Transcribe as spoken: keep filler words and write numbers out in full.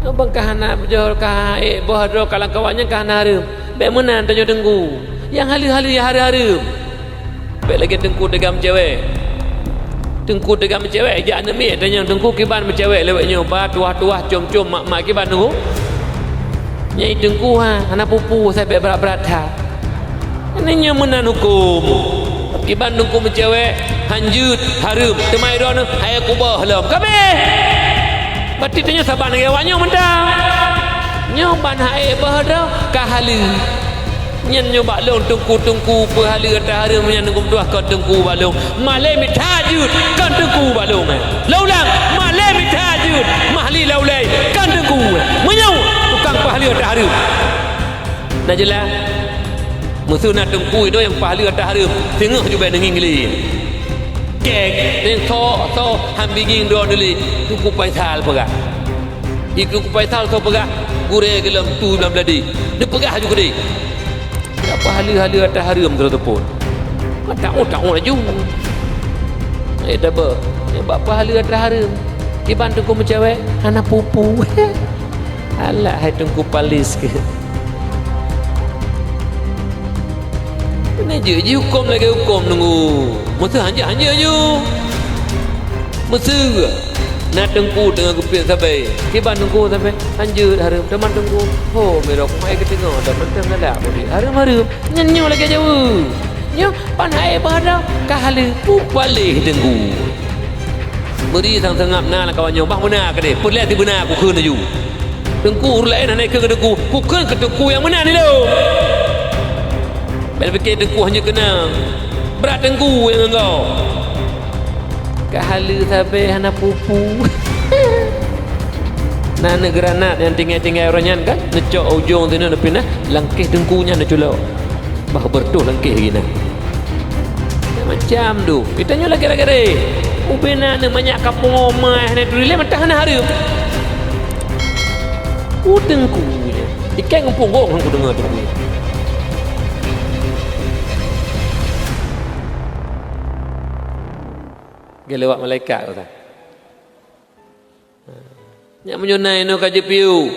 Nyoe ban ka hana beujeuet, ka ék boh droe, ka lam kawan nyan ka hana hareuem. Bék meunan tanyoe teungku. Nyang haleue-haleue nyang hareuem-hareuem. Bék lagée teungku teuga meucewek. Teungku teuga meucewek, jak aneuk miet tanyoe teungku kiban meucewek lewat nyoe, ba tuwah-tuwah, com-com, mak-mak kiban teungku. Nyang teungku ha, hana pupu, sabé brat-brat that. Nyoe meunan huköm. Kiban teungku meucewek, hanjeuet, hareuem, teuma droeneuh hai kubah lom. Kabeh! Berarti tanyoe saban lagée awak nyoe mantong. Nyoe ban hai boh droe ka haleue. Nyan nyoe bak lôn teungku-teungku peuhaleue ata hareuem nyan teungku meutuah kon teungku bak lôn. Malée mita jeuet kon teungku bak lôn. Lôn ulang, malée mita jeuet, mahli laulée kon teungku. Meunyoe tukang peuhaleue ata hareuem. Na jeulaih, meuseu na teungku inoe nyang peuhaleue ata hareuem, teungoh jubée neungieng lé. Kek, teng sok-sok han bingieng droe neulé, Teungku Faisal peugah. Di Teungku Faisal soe peugah, gurée geuh lom tu lam ladi. Neupeugah ju keudeh. Nyang peuhaleue-haleue ata hareuem droe teupot. Taun-taun laju. Eh, tabeuet. Nyang bak peuhaleue ata hareuem. Kiban teungku meucewek, hana pupu. Alah, hai teungku palis keuh. Keuneuk jeuet jihukôm lagée hukôm teungku. Meuseu hanjeuet-hanjeuet ju. Meuseu na teungku teungoh geupiet sabe. Kiban teungku sabe, hanjeuet hareuem teuma teungku. Ho, mirok mai keuteungoh, dan mantong galak mudik. Hareuem-hareuem, nyan nyoe lagée jaweue. Nyoe pan hai bahada, ka haleue pupaléh teungku. Meuri sang seungab na lam kawan nyoe, bah meuna keudeh, peureulée sibeuna kukheun laju. Teungku ureuëng laén hana ikheun keu teungku, kukheun keu teungku nyang meunan ilôn. Bèk pike teungku hana keunong. Brat teungku nyang ngon gob. Ka haleue sabe hana pupu. Na aneuk granat nyang tinggai-tinggai uroe nyan kan, neucok ujong sinan neupinah, langkeh teungku nyan neuculok. Bah beureutoh langkeh geuh na. Macam tu. Geutanyoe lagée-lagée deh. Ubena aneuk manyak kampung oma hana turi lé mantah hana hareuem. Ku teungku nyan. Ikai ngon punggong han kudeungoe teungku nyan. Geulewat malaikat kata. Nyak meunyoe na inoe ka jipiôh.